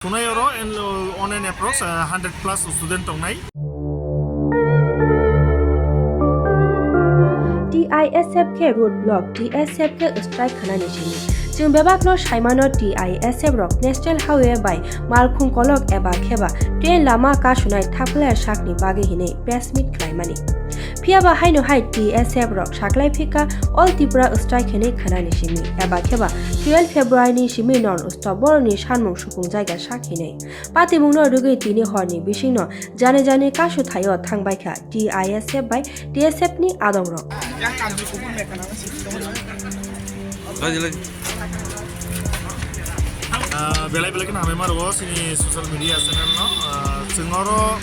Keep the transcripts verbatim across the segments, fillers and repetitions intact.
Thunai oro and, uh, on an approx, uh, hundred plus student tongnai. T I S F khe road block, T S F khe strike khanani simi. Chwng bebakno saimano T I S F rok National Highway bai malkhung kolok eba kheba train lama kasunai thapla sakni bagwi hinwi press meet khlaimani. Phiya ba haino hai T S F rok saklai phika All Tripura strike hinwi khanani simi eba kheba twelve February ni simi non stop boroni sanmung sukung jaga sak hinwi. Patimungno rwgwi tini horni bisingno jani jani kasu thaio thangbaikha T I S F bai T S F ni adongrok. Ah, belai belai kheno hambai ma rwo chini social media channel no. Ah, chwng oro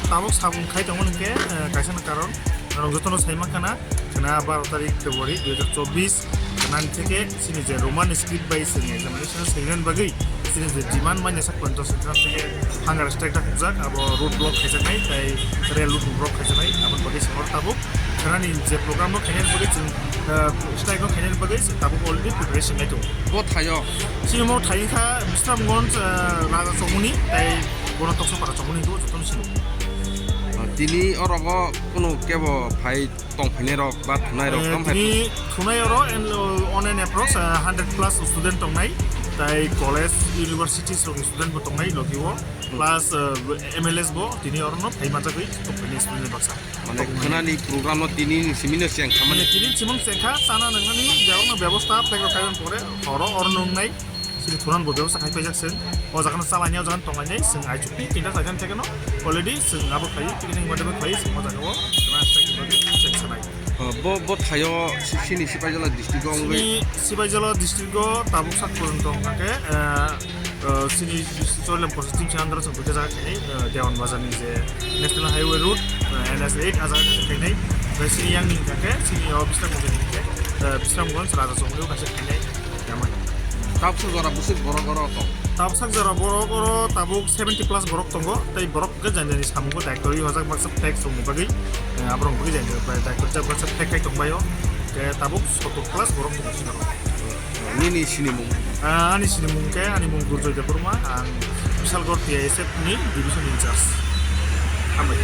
tabuk sabung khai tongo hwnkhe, ah, kaisa ni karon norok jotono sai mankha na, khwna baro tarik February dui hajar chobbish, nani theke chini je Roman script bai chwng examination sengna bagwi chini je demand manya sak ponchash gram theke hunger strike ta khukjak, abo road block khaijaknai, tai rail road block khaijaknai, aboni bagwi chwng oro tabuk khwnani je program bo khainani bagwi chwng, ah, strike bo khainani bagwi chwng tabuk already preparation lai tongo. Bo thaio? Chini mo thai kha Bisramganj, ah, Raja Chongmoni, tai bono Toksopara Chongmoni hinwi jotono sino. Ah, tini orogo kunu kebo phai tongphainai rok ba thunai rok Eh, tam hai tini thunai oro and, uh, on an approx, uh, hundred plus student tongnai, tai college, universities rok student bo tongnai logi o, plus, uh, M L As bo tini oro no phai manjagwi tongphainai student ni baksa. Mane khwnani program no tini ni simi no cheng kha mani. Mane tini simang chengkha, chana nangani bebakno bebosta flag rok kaiban pore horo oro nungnai. Chini thunan bo bebosta khai paijak chwng. O jaga no chalainai, o jaga no tonglainai, chwng aichu pi tinta khlaijaknai thekeno. Already chwng abo khlai, picnic madebo khlai, chwng o jaga o, chwng asai khe bagwi chwng sanai. Ah, bo, bo thaio si-, sini Sipaijala district o wngwi? Sini Sipaijala district o tabuk sak porjonto hwnkha khe, eh, eh, sini Choilem constituency under chwng duita jaga khainai, eh, Dewan Bazar ni je National Highway Road, eh, N S eight, a jaga kaisa khainai. Omo sini yang ni hwnkha khe, sini o Bisramganj ni hwnkha khe, eh, Bisramganj, Raja Chongmoni o kaisa khainai. Tamo. Tabuk sak jora bwswk borok oro tong? Tabuk sak jora borok oro tabuk seventy plus borok tongo, tei borok hwnkhe jani jani samungo daitwrwi hojak baksa flag chongni bagwi, eh, aborok bagwi jani jani daitwrwi jak baksa flag khai tongbaio. Hwnkhe tabuk sottor plus borok tongo sini. Nini sinimung? Ah, ani sinimung khe, ani mung Durjoy Debbarma, ang Bishalgarh T I S F ni division in charge. Hambai.